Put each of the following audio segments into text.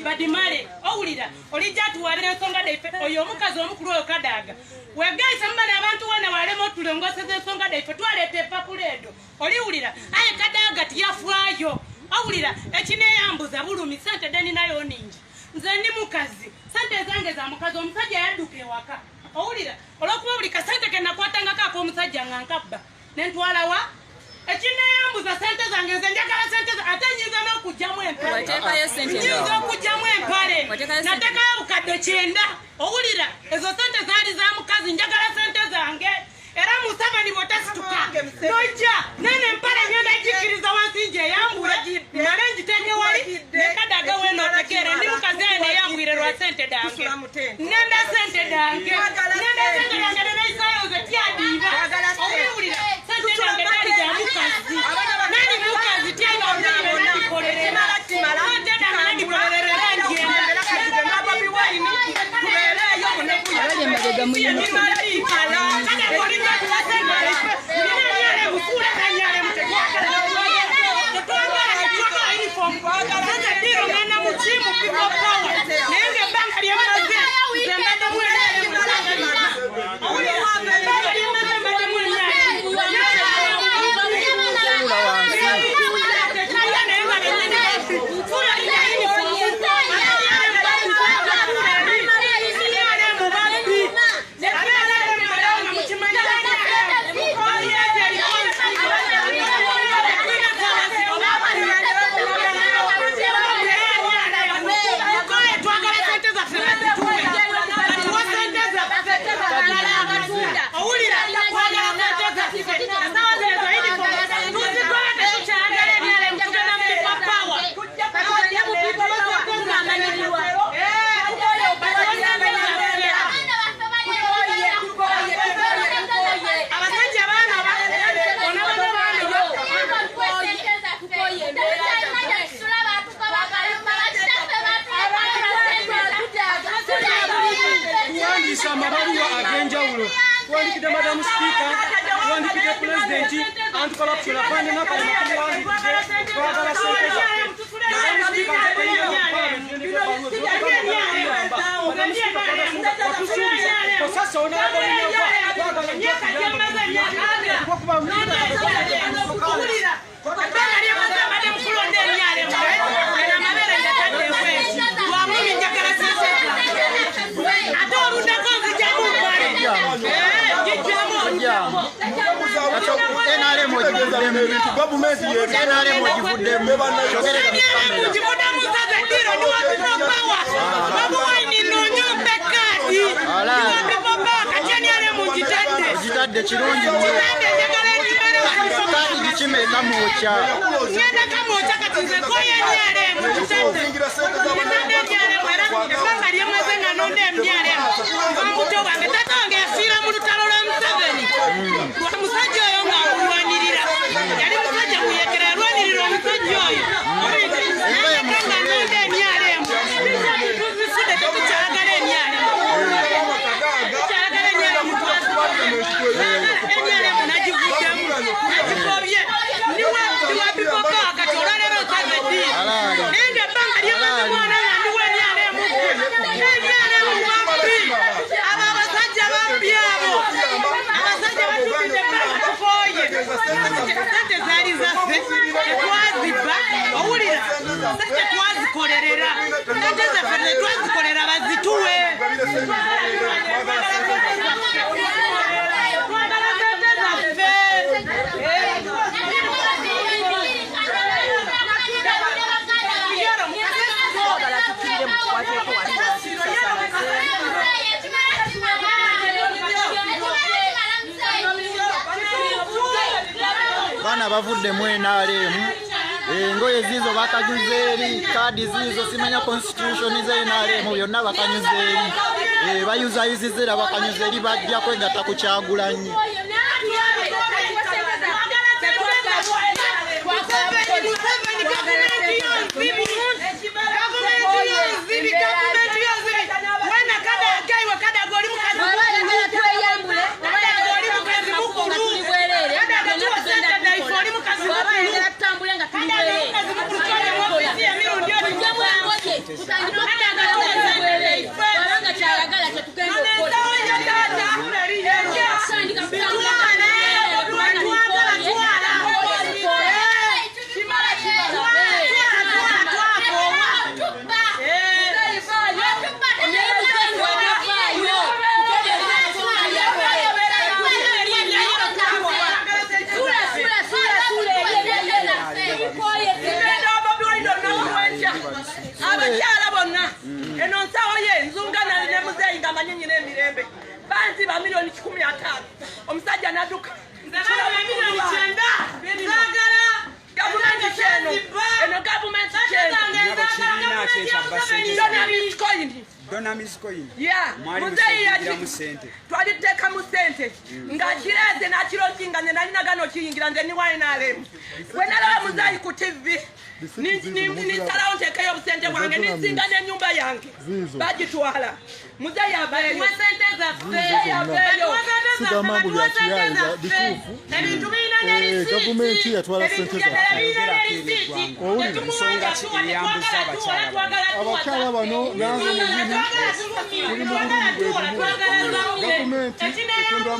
Badimale owulira olijja tuwabira ensonga daife oyo omukazi omukulu oyo Kadaga wegaisa mbana abantu wana walema otulongoseza ensonga daife twaleeta epapula edo oliwulira aye Kadaga tiyafwayo owulira ekineyambuza bulumi sente deni nayo ningi nze ndi mukazi sente zange za mukazi omusajja yadduka ewaka owulira olwokuba buli kasente ke nakwatangako ak'omusajja nga nkabba nentwalawa ekineyambuza sente zange nze njagala sente ate nyinza n'okugyamu empale nyinza okugyamu empale natekayo obukadde 90 owulira ezo sente zaali za mukazi njagala sente zange era Museveni bw'otasituka nojja nene empale ngenda gikiriza wansi ngyeyambule male ngiteeke wali ne Kadaga wena otegeere ndi mukazi aye neyambwire lwa sente dange nenda sente dange nenda sente dange nenaisayo nze tyadiiba owulira sente dange nali za mukazi nali mukazi tyadiiba nandikolerera sente dange nandikolerera ngenda Amabaluwa ag'enjawulo tuwandikidde Madam Speaker, tuwandikidde Pulezidenti anti-corruption afande Nakalema tumuwandikidde twagala sente zaffe. Madam Speaker Madam Speaker watusuubiza osasa onaagala twagala Ogitadde kirungi kadi gikime kamwokya ngenda kamwokya kati nze koye NRM ebbanga lyemaze nga nonda NRM omuto wange taata wange yafiira mu lutalo lwa Museveni omusajja oyo ng'amulwanirira yali musajja muyekera yalwanirira omusajja oyo nandeka nga nonda NRM tuzisudde tetukyagala NRM tukyagala NRM NRM nagivuddemu nagikobye ndiwa people power kati olwaleero nsaze eddiini naye nga ebbanga lyemaze mwana nga ndiwa NRM NRM wabbi abo abasajja babbi abo abasajja batubidde ebbanga tukooye sente zaali zaffe tetwazibba owulira sente twazikolerera sente zaffe tetwazikolera bazituwe twagala sente zaffe. Baana bavudde mu NRM engoye zizo bakanyuza eri kaadi zizo simanya constitution za NRM byonna bakanyuza eri bayuzayuziza era bakanyuza eri bajja kwegatta ku Kyagulanyi. Tutambule. Abakyala bonna eno nsawo ye nzunga ne muzeeyi nga manyi nyina emirembe banziba miliyoni 150 omusajja n'adduka gavumenti kyeno eno gavumenti kyeno Dunamis coin. Yeah, muzeeyi twaliteekamu ssente nga kireeze n'akirokinga nze nalina gano kiyingira nze niwa NRM. Bwe nalaba muzeeyi ku TV nisalawo nteekeyo obusente bwange ninsinga n'ennyumba yange bagitwala. Muzeeyi aveeyo. Sigamba bya kiyayi bituufu. Gavumenti yatwala ssente zaffe. Abakyala bano nange mwennyini tuli mu bulumi bwe bumu. Gavumenti etondwa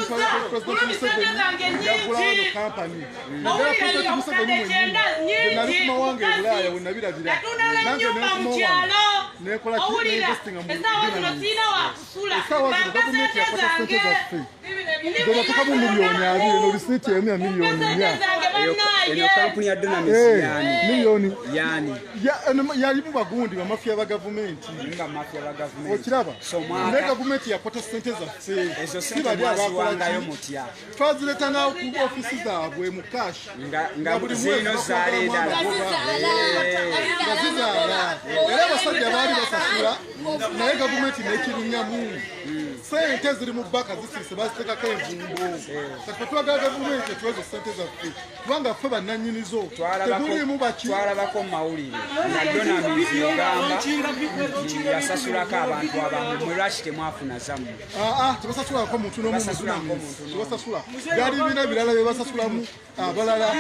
President Museveni yagula wano kampani. Naddala President Museveni mwennyini nze nali ku mawanga e Bulaaya we nabirabira nange ne nkomawo wano nekola ki ne investinga mu Dunamis. Essaawa zino gavumenti yakwata ssente zaffe. Nze natukamu miliyoni 20 eno risiiti emu ya miliyoni 4. Eno kampuni ya Dunamis yani miliyoni yani yalimu bagundi bamafia ba gavumenti nga mafia ba gavumenti okiraba ne gavumenti yakwata ssente zaffe ezo ssente mwaziwangayo mutya twazireta nawo ku ofisi zaabwe mu cash nga buli zino zaali endala nga zizaala era abasajja baali basasula naye gavumenti n'ekirinyamu ssente ziri mu baka zisirise baziteekako envumbo kati twagala gavumenti etuwezo ssente zaffe kubanga ffe bannannyinizo teguliimu baki twalabako mu mawulire nga Dunamis egamba yasasulako abantu abamu mwe lwaki temwafuna zammwe? Tebasasulako muntu n'omu mu Dunamis tebasasula byali bibiina birala bye basasulamu abalala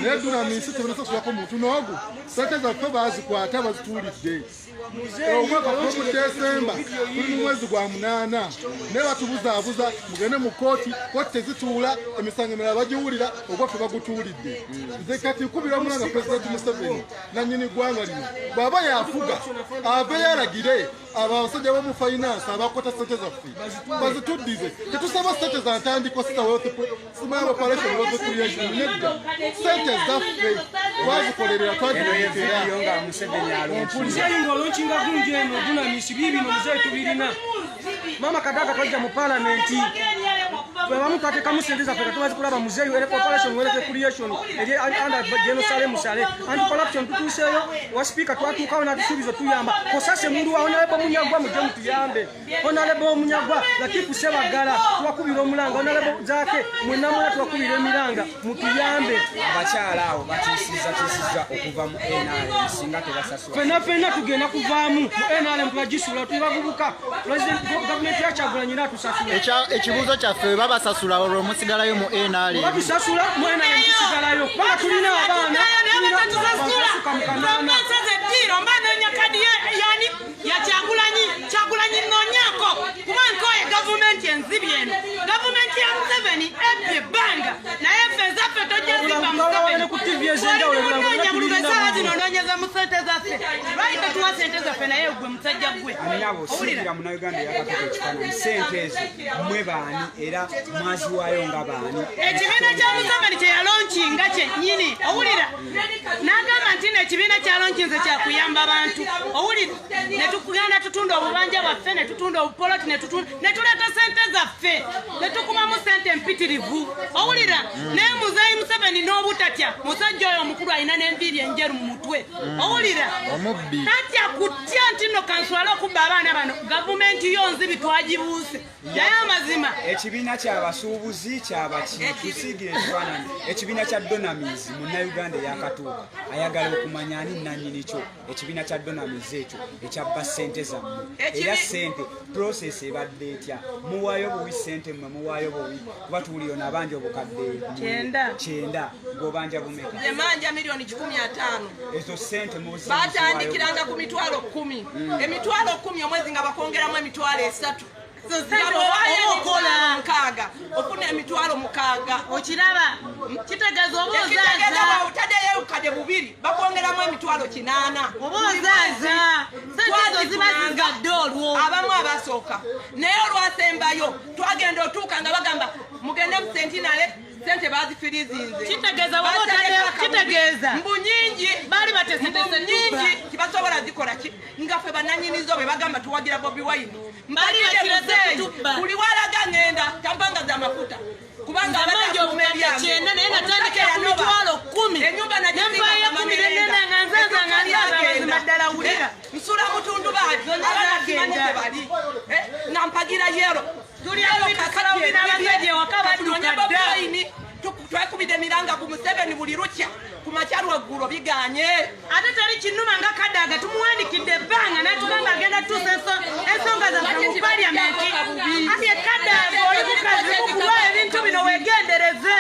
naye Dunamis tebasasulako muntu n'ogu ssente zaffe baazikwata bazituulidde omwaka gw'omu Desemba tuli mu mwezi gwa 8 naye batubuzaabuza mugende mu kooti kooti tezituula emisango emirala bagiwulira ogwaffe bagutuulidde nze kati nkubira omulanga President Museveni nannyini ggwanga lino bw'aba yafuga aveeyo alagire abasajja b'omu finance abakwata ssente zaffe bazituddize tetusaba ssente za ntandikwa simanya operation wealth creation nedda ssente zaffe twazikolerera twazikolerera muzeeyi ng'olonkinga gungi eno Dunamis biibino muzeeyi tubirina mama Kadaga twajja mu palamenti abamu twateekamu ssente zaffe katumaze kulaba muzeeyi operation wealth creation eri under General Saleh Musale anti corruption tutuuseeyo wa speaker twatuukawo n'atusuubiza tuyamba kosase mundu wa honorable Munyagwa mujje mutuyambe honorable Munyagwa Latifu Sebagala tuwakubira omulanga honorable Zaake mwenna mwena tuwakubira emiranga mutuyambe abakyala abo batiisizza okuva mu NRM singa tebasasula ffenna ffenna tugenda kuvaamu mu NRM tubagisula tubavubuka president gavumenti ya Kyagulanyi n'atusasula ekibuuzo kyaffe babasasula olwo musigalayo mu NRM batusasula mu NRM tusigalayo kubanga tulina abaana ya Kyagulanyi nonyako kuba nkoye gavumenti enzibi eno gavumenti ya Museveni ebbye ebbanga naye ffe ezaffe tojja zibba Museveni zino onoonyeza mu ssente zaffe lwaki totuwa ssente zaffe naye gwe musajja gwe nyabo sigira munnayuganda eyakatuka ekifaananyi ssente ezo mmwe baani era mwaziwaayo nga baani ekibiina kya Museveni kye yalonkinga kyennyini owulira n'agamba nti nno ekibiina kyalonkinze kyakuyamba abantu owulira ne tugenda tutunda obubanja bwaffe ne tutunda obupoloti ne tuleeta ssente zaffe ne tukubamu ssente empitirivu owulira naye muzeeyi Museveni n'obutatya musajja oyo omukulu alina n'enviiri enjeru mu mutwe owulira tatya kutya nti nno kanswale okubba abaana bano gavumenti yo nzibi twagibuuse naye amazima ekibiina ky'abasuubuzi kyabaki tusiigire ekifaananyi ekibiina kya Dunamis munnayuganda eyakatuuka ayagala okumanya ani nannyini kyo ekibiina kya Dunamis ekyo ekyabba ssente zammwe. mmwe. Era ssente process ebadde etya? Muwaayo buwi ssente mmwe, muwaayo buwi kuba tuwulira ono abanja obukadde 9, gobanja bumeka? Nze manja 150,000,000. Ezo ssente muzi batandikiranga ku 100,000, 100,000 omwezi nga bakwongeramu 30,000. Okola. 60 ofuna 60,000. Okiraba, kitegeeza oba ekitegeeza ozaaza. Bw'otaddeyo 20,000 bakwongeramu 80,000. Oba ozaaza sente ezo ziba zizadde olwo. Abamu abasooka, naye olwasembayo twagenda otuuka nga bagamba mugende mu Centenary, sente bazifirizinze. Kitegeeza waba otaddeyo, kitegeeza mbu nyingi. Baali bateeseteese. Mbu nyingi, tibasobola zikola ki nga ffe bannanyinizo bwe bagamba tuwagira Bobi Wine. Baali bakireze kutubba. Buli walaga ngenda tampanga za mafuta kubanga Nze abadde manja akuuma obukadde ebyange. 9, naye natandikira ku Omusajja yanoba. 10,000. Ennyumba Ne mpaayo 10, ne nenda nga nzaaza nga nzaaza, amazima ddala wulira. Nsula mutundubaali. Zonna Abaana zagenda. simanyi gye bali. Eh, nga mpagira yero. Tuli awo tusala bubi n'abasajja ewaka badduka Tunonye Bobi dda. Wine, twekubidde emiranga ku Museveni buli lukya ku makya lwaggulo biganye. Ate teri kinuma nga Kadaga tumuwandikidde ebbanga n'atugamba agenda tuusa ensonga zaffe mu paliamenti. Aye Kadaga, oli mukazi mukulu, ebintu bino wegendereze.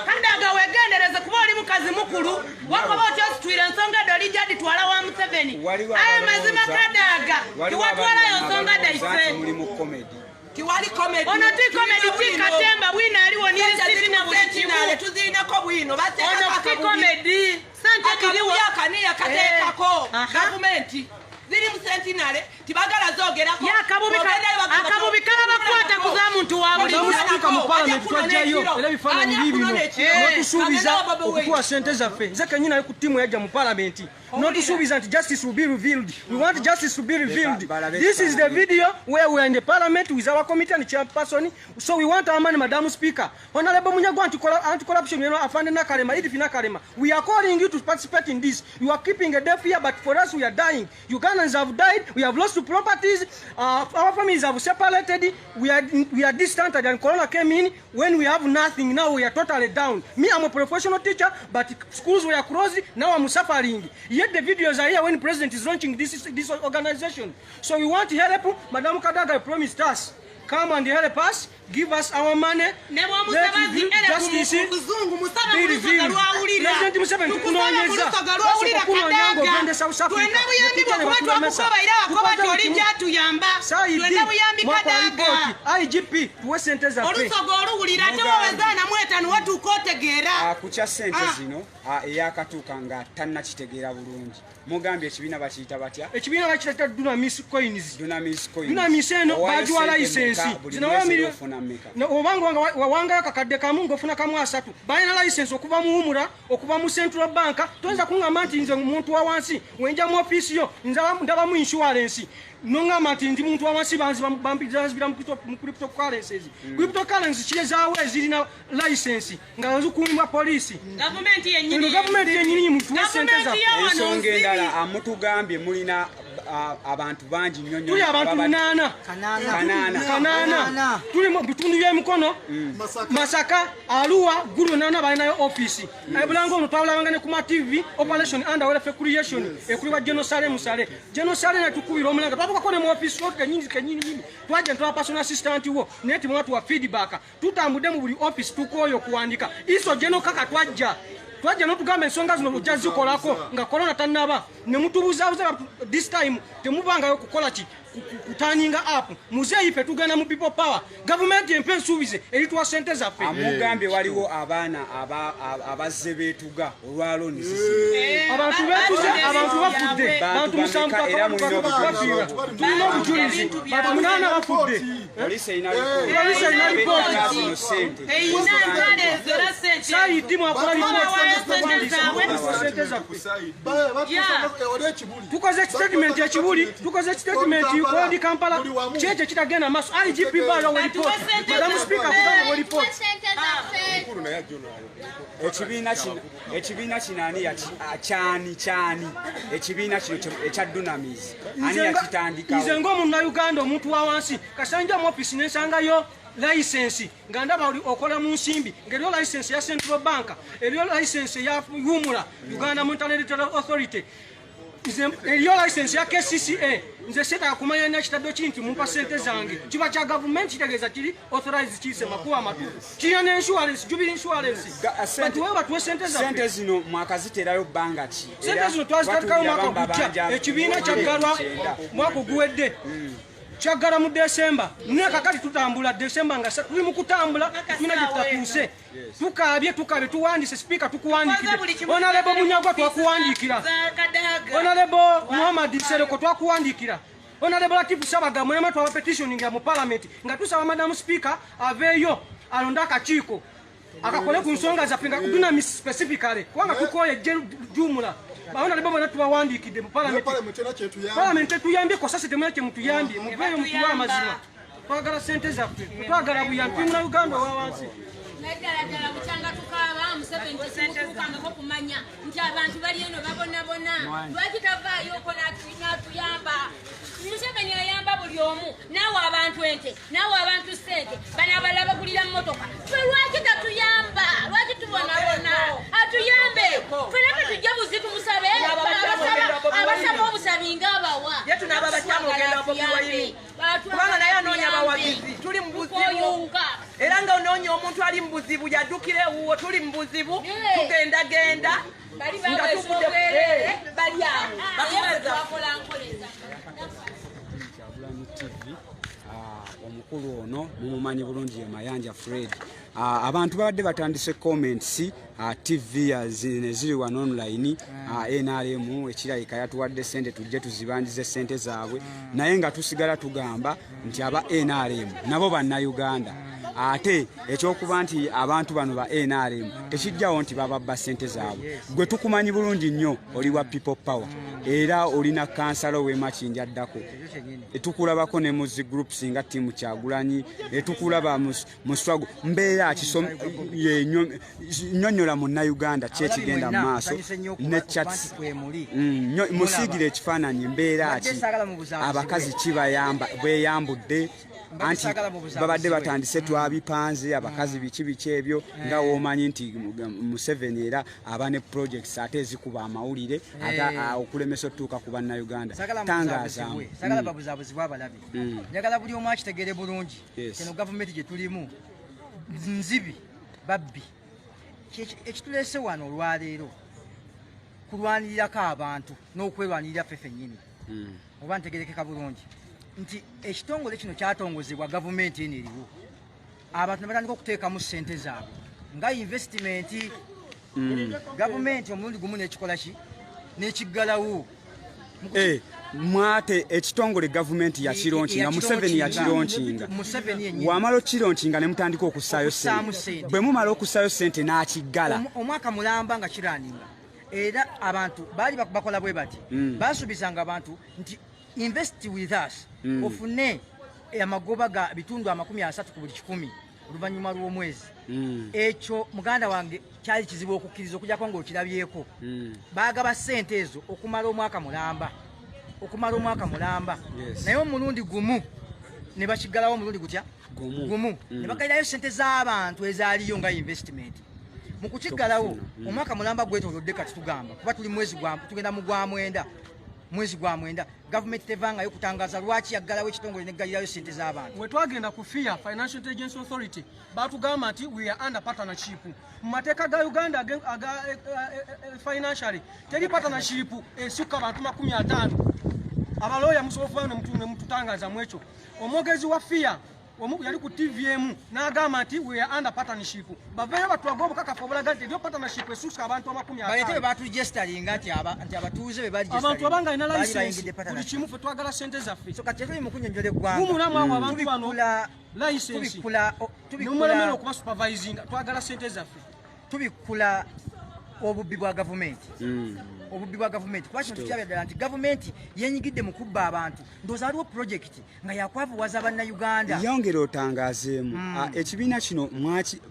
Kadaga, wegendereze kuba oli mukazi mukulu, wakoba otya ositwire ensonga eddo olijja ditwala wa Museveni. Waliwo Aye mazima Kadaga, waliwo tiwatwalayo nsonga abalowooza nti daife. muli mu comedy. Tiwali comedy. Ono ti comedy, ti katemba, bwino aliwo Sente nirisiti ziri na mu buli kimu. Centenary, tuzirinako bwino. Ono Bateekako ti akabubi. comedy, sente ziriwo. Akabubi akaniya kateekako. Aha. Gavumenti ziri mu Centenary, tibagala zogerako. Ye akabubi kalabakwata ku za muntu wa bulijjo. Madam Speaker, mu parliament twajjayo era ebifaananyi biibino n'otusuubiza okutuwa sente zaffe. Nze kennyini ali ku ttiimu yajja mu parliament n'otusuubiza nti justice will be revealed. We want justice to be revealed. This is the video where we are in the parliament with our committee and chairperson. So we want our money. Madam Speaker, Honorable Munyagwa, anti-corruption, Afande Nakalema, Edith Nakalema, we are calling you to participate in this. You are keeping a deaf ear, but for us, we are dying. Ugandans have died, we have lost properties, our families have separated, we are distant, and Corona came in when we have nothing. Now we are totally down. Me, I'm a professional teacher, but schools were closed. Now I'm suffering. Yet the videos are here when president is launching this organization. So we want help. Madam Kadaga promised us. Come and help us, give us our money. Ne bw'omusaba Justice ere ku luzungu, musaba be mu lusoga revealed. lwawulira. President Museveni, Tukusaba mu tukunoonyeza. lusoga lwawulira. Basooka kunoonya Kadaga, ng'ogende South Africa. twena buyambi Ne bwe kuba tukulemesa. twakukoba era wakoba Tukwate ti oli buli gyatuyamba. Saidi, Twena buyambi, mwakola Kadaga. ripooti. IGP, tuwe sente zaffe. Olusoga oluwulira, ate wowezaana mu etaano watuuka otegeera. Ku kya ssente Ah. zino, eyakatuuka nga tannakitegeera bulungi, mugambye ekibiina bakiyita batya? Ekibiina bakiyita Dunamis Coins. Dunamis Coins. Dunamis eno Owaayo bagiwa ssente license. mmeka? Buli Zino mwezi wa era ofuna mmeka? Obanga nga wawangayo 1000 ng'ofuna 130. Balina license okuva mu UMRA, okuva mu Central Bank. Toyinza kuŋŋamba nti nze muntu wa wansi wenja mu ofiisi yo ndabamu insurance, noŋŋamba nti ndi muntu wa wansi banzibira mu cryptocurrencies. Cryptocurrency kirezaawo ezirina license nga zikuumibwa poliisi. Gavumenti yennyini. Eno gavumenti yennyini, mutuwe sente Gavumenti zaffe. yawano Ensonga nzibi. endala, mutugambye mulina abantu bangi nnyo nnyo. Tuli abantu 800. 800. 800. Tuli mu bitundu by'emikono, Masaka, Arua, Gulu, nana balinayo ofiisi ebulanga. Ono twalabanga ne kuma TV operation under welfare creation ekulibwa General Sale Musale. General Sale netukubira omulanga, twatukako ne mu ofiisi wo kenyini kenyini nyini, twajja ntwala personal assistant wo naye timwatuwa feedback. Tutambudde mu buli ofiisi, tukooyo okuwandika iso General Kaka. Twajja notugamba ensonga zino ojja zikolako nga corona tannaba, ne mutubuzabuza. This time temubangayo kukola ki kuturninga up. Muzeeyi, ffe tugenda mu people power. Gavumenti empa ensuubize erituwa sente zaffe. Amugambye waliwo abaana abazze beetuga olwa looni. Abantu betuze, abantu bafudde, bantu 7. Bantu bameka? Era mulina bafiira, tulina obujulizi, bantu 8 bafudde. Poliisi erina. Poliisi erina ripooti. Zino sente. Eyina nzala ezo era sente. Saidi mwakola Babawayo sente zaabwe. sente zaffe. Ekibuli. Tukoze statement ekibuli, tukoze statement kodi Kampala, kyekyo kitagenda maaso. IGP bayo we report. Madam Speaker, kugamba we report. Ekibiina kino ani kyani ekibiina kino ekya Dunamis ani Nze yakitandikawo? Ng'omunnayuganda, omuntu wa wansi, kasanja mu ofisi nensangayo license nga ndaba oli okola mu nsimbi, ng'eriyo license ya Central Bank, eriyo license ya UMRA, Uganda Monetary Authority. Nze eriyo license ya KCCA, nze seetaaga kumanya nakitadde ki nti mumpa sente zange. Kiba kya gavumenti, kitegeeza kiri authorized, kiyise makuba amatuufu, kirina ne insurance, Jubilee Insurance. Batuwe, batuwe sente zaffe. Sente zino mwakaziterayo bbanga ki? Sente zino twazitandikayo mwaka gujja. Ekibiina kyaggalwa mwaka oguwedde, kyaggala mu Desemba, naye kakati tutambula Desemba nga tuli mu kutambula, tulina gye tutatuuse. Tukaabye, tukaabye, tuwandiise. Sipiika, tukuwandiikidde. Honorable Munyagwa, twakuwandiikira. Honorable Muhammad Sereko, twakuwandiikira. Honorable Latifu Sabaga, mwema twaba petitioninga mu parliament nga tusaba Madam Speaker aveeyo alonde akakiiko akakole ku nsonga zaffe nga Dunamis specifically, kubanga tukoye jumula. Ba honorable bonna tubawandiikidde mu parliament. Parliament era kyetuyambye. Parliament tetuyambye kosasi, temulina kyemutuyambye. Muveeyo mutuwe amazima. Twagala sente zaffe, twagala buyambi muna Uganda owa wansi. Naddala ddala bukyanga tukaaba, Museveni tekimutuukangako kumanya nti abantu bali eno babonabona. Lwaki tavaayoko n'atuyamba? Museveni ayamba buli omu, naawe abantu ente, naawe abantu ssente, bano abalala bagulira mmotoka. Ffe lwaki tatuyamba? Lwaki tubonabona? Atuyambe ffe naffe tujja buzi tumusabe. Abasaba obusabi ngaabawa. Ye tunaaba batyamu ogenda Bobi Wine? Kubanga naye anoonya abawagizi. Tuli mu buzibu, era nga onoonya omuntu ali mu buzibu yaddukira ewuwo. Tuli mu buzibu, tugendagenda bali nga baweesa tuvudde obwerere, bali awo naye Batuweeza. twakola nkoleza. Kyagulanyi TV. Omukulu ono mumumanyi bulungi, ye Mayanja Fred. Abantu babadde batandise comments. TV ne ziri wano online. NRM ekirayika yatuwadde sente, tujje tuzibanjize sente zaabwe, naye nga tusigala tugamba nti aba NRM nabo Bannayuganda. Ate ekyokuba nti abantu bano ba NRM tekijjawo nti bababba sente zaabwe. Gwe tukumanyi bulungi nnyo, oli wa People Power, era olina kansala ow'e addako. Etukulabako ne mu zi groups nga tiimu Kyagulanyi, etukulaba mu struggle. Mbeera nyonnyola munnayuganda ki ekigenda mu maaso ne chats. Musiigire ekifaananyi mbeera ki, abakazi kibayamba bweyambudde, anti babadde batandise twabipanze abakazi biki biki ebyo, nga womanyi nti Museveni era aba ne projects ate ezikuba amawulire okulemesa otutuuka ku Bannayuganda. Tangaazaamu. Sagala babuzaabuzibwa abalabi. Njagala buli omu akitegere bulungi. Keno gavumenti gye tulimu nzibi, babbi. Ekituleese wano olwaleero kulwanirirako abantu n'okwerwanirira ffe ffennyini. Oba ntegerekeka bulungi nti ekitongole kino kyatongozebwa gavumenti eno eriwo, abantu ne batandika okuteekamu ssente zaabwe nga investment. Gavumenti omulundi gumu nekikola ki? Nekiggalawo. Mwate ekitongole gavumenti yakilaunchinga, Museveni yakilaunchinga. Museveni yennyini. Wamala okilaunchinga ne mutandika okussaayo Okussaamu sente. ssente. Bwe mumala okussaayo sente n'akiggala. Omwaka mulamba nga kirunninga, era abantu baali bakola bwe bati, basuubizanga abantu nti invest with us, ofune amagoba ga bitundu 30 ku buli 100 oluvannyuma lw'omwezi. Ekyo muganda wange kyali kizibu okukkiriza okujjako ng'okirabyeko. Baagaba ssente ezo okumala omwaka mulamba, okumala omwaka mulamba. Naye omulundi gumu ne bakiggalawo, omulundi gutya? Gumu. Gumu. Ne bagalirayo sente z'abantu ezaaliyo nga investment. Mu kukiggalawo, omwaka mulamba gwetoolodde. Kati tugamba kuba tuli mwezi gwa, tugenda mu gwa mwenda, mwezi gwa mwenda, gavumenti tevangayo kutangaza lwaki yaggalawo ekitongole neggalirayo sente z'abantu. We twagenda ku FIA, Financial Intelligence Authority, batugamba nti we are under partnership. Mu mateeka ga Uganda aga financially teri partnership esukka bantu 50. Abalooya musobola okuba ne mututangaza mu ekyo. Omwogezi wa FIA yali ku TV emu n'agamba nti we are under partnership. Baveeyo batulaga obukakafu obulaga nti eriyo partnership esussa abantu amakumi Baleete be ataano. baturegisteringa nti nti abatuuze be bali Abantu abanga alina baali license bayingidde buli partnership. kimu, ffe twagala sente zaffe. So kati tuli mu kunnyonnyola eggwanga. Gumulamu awo abantu bano license Tubikkula nemulemera okuba supervisinga. Twagala sente zaffe. Tubikkula obubbi bwa gavumenti, obubbi bwa gavumenti, kuba kino tukyabya ddala nti gavumenti yenyigidde mu kubba abantu. Ndowooza waliwo projekiti nga yakwavuwaza Bannayuganda. Yongera otangazeemu. Ekibiina kino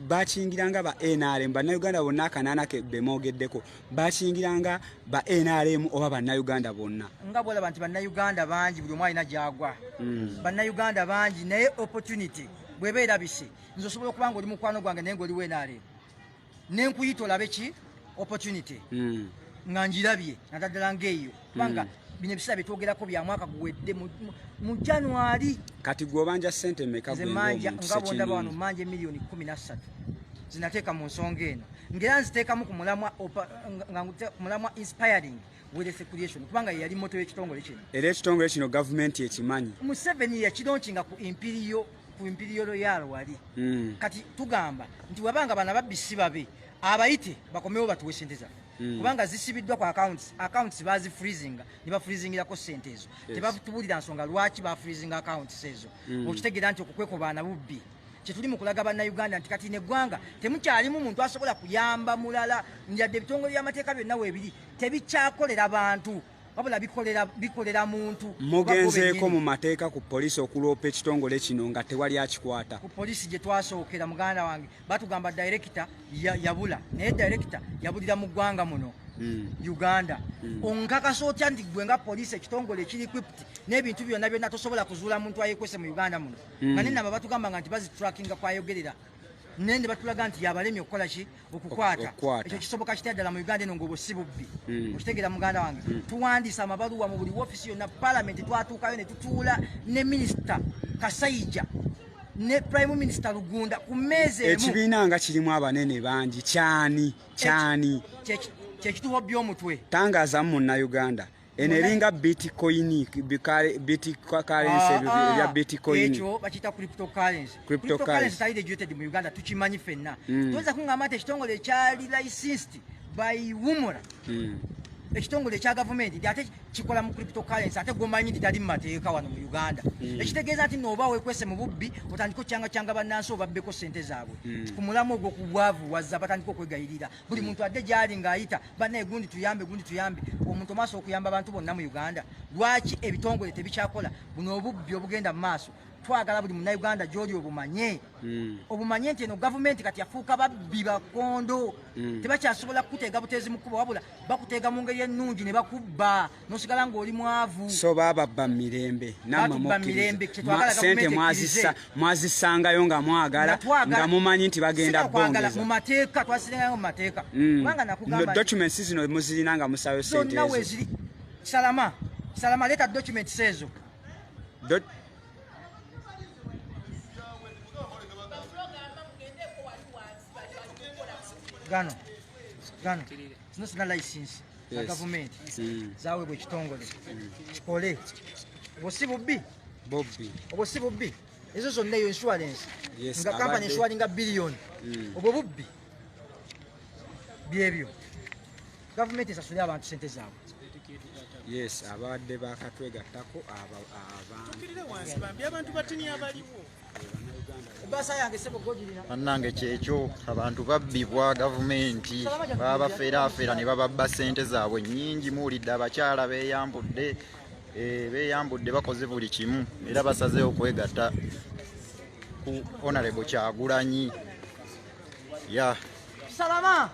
bakiyingiranga ba NRM, Bannayuganda bonna akanaana ke bemwogeddeko, bakiyingiranga ba NRM oba Bannayuganda bonna? Nga bwolaba nti Bannayuganda bangi, buli omu alina gyagwa. Bannayuganda bangi, naye opportunity bweba erabise, nze osobola okuba nga oli mukwano gwange naye ngaoliwo NRM, nenkuyita olabe ki opportunity. Nga njirabye nataddala ng'eyo, kubanga bino ebiseera byetwogerako bya mwaka guwedde mu January. Kati gwe obanja ssente mmeka? Nze gwe manja ng'omuntu nga bwondaba wano, ssekinnoomu? manja emiliyoni 13 zinateeka mu nsonga eno, ng'era nziteekamu ku mulamwa ku mulamwa inspiring wealth creation, kubanga ye yali motto y'ekitongole kino. Era ekitongole kino gavumenti ekimanyi? Museveni yakilaunchinga ku Imperial Royal wali. Kati tugamba nti wabanga bana babbi si babe, abayite bakomewo batuwe sente zaffe, kubanga zisibiddwa ku accounts. Accounts bazifreezinga ne bafreezingirako sente ezo. Tebatubulira nsonga lwaki bafreezinga accounts ezo. Okitegeera nti okukwekobaana bubbi. Kyetuli mu kulaga Bannayuganda nti kati neggwanga temukyalimu muntu asobola kuyamba mulala, yadde ebitongole by'amateeka byonna weebiri tebikyakolera bantu, wabula bikolera muntu. Mugenzeeko mu mateeka, ku poliisi, okuloopa ekitongole kino nga tewali akikwata? Ku poliisi gye twasookera, muganda wange, batugamba director yabula, naye director yabulira mu ggwanga muno Uganda. Onkakasa otya nti gwe nga poliisi, ekitongole ekiri equipped n'ebintu byonna byonna, tosobola kuzuula muntu ayekwese mu Uganda muno? Nga nenamba batugamba nga nti bazitrackinga kwayogerera, naye ne batulaga nti yabalemye okukola ki? Okukwata. Okukwata. Ekyo kisoboka kitya ddala mu Uganda eno, ngaobwo si bubbi? Okitegeera, muganda wange? Tuwandiisa amabaluwa mu buli woofiisi yonna. Palamenti twatuukayo ne tutuula ne Minisita Kasaija ne Prime Minister Lugunda ku mmeeza emu. Ekibiina nga kirimu abanene bangi, kyani kyani? Kyekituwa by'omutwe. Tangaazamu Munnayuganda, eno eringa bitcoin, bitcurrency, ebyo ebya bitcoin. Ekyo bakiyita cryptocurrency. Cryptocurrency. Cryptocurrency tali regulated mu Uganda, tukimanyi ffenna. Toyinza kuŋŋamba nti ekitongole ekyali licensed by UMRA, ekitongole ekya gavumenti, nti ate kikola mu cryptocurrency, ate gomanyi nti tali mu mateeka wano mu Uganda. Ekitegeeza nti nooba wekwese mu bubbi, otandika okyangakyanga bannansi obabbeko sente zaabwe. Ku mulamu ogwo ku bwavu wazza batandika okwegayirira buli muntu adde gyali ng'ayita bannaye, gundi tuyambe, gundi tuyambe. Omuntu omaaso okuyamba abantu bonna mu Uganda, lwaki ebitongole tebikyakola? Buno obubbi obugenda mu maaso, twagala buli Munnayuganda gy'oli obumanye, obumanye nti eno gavumenti kati yafuuka babbi bakondo. Tebakyasobola kukuteega buteezi mu kkubo, wabula bakuteega mu ngeri ennungi ne bakubba n'osigala ng'oli mwavu. So bababba mirembe nammwe? Batubba mirembe, Mukkiriza. kyetwagala Sente gavumenti ekkirize. Mwazisangayo nga mwagala, Nga twagala. nga mumanyi nti bagenda Sina kwagala, bongeza. mu mateeka, twasirengayo mu mateeka. Kubanga nakugamba No, documents zino muzirina nga musayo sente zonna ezo? Weeziri. Salama, Salama, leeta documents ezo. Gano gano zino zina license za gavumenti zaweebwa ekitongole kikole. Obwo si bubbi? Bobbi. Obwo si bubbi? Ezo zonna, eyo insurance, nga kampany insuringa biliyoni, obwo bubbi? Byebyo, gavumenti esasule abantu sente zaabwe. Yes, abadde bakatwegattako abantu. Tukirire wansi bambi, abantu batini abaliwo. Ebbaasa yange, sebo, gogirina. Bannange, kyekyo, abantu babbibwa gavumenti, babafeerafeera ne bababba sente zaabwe nnyingi. Muwulidde abakyala beeyambudde, beeyambudde, bakoze buli kimu, era basazeewo okwegatta ku Honorable Kyagulanyi ya Salama.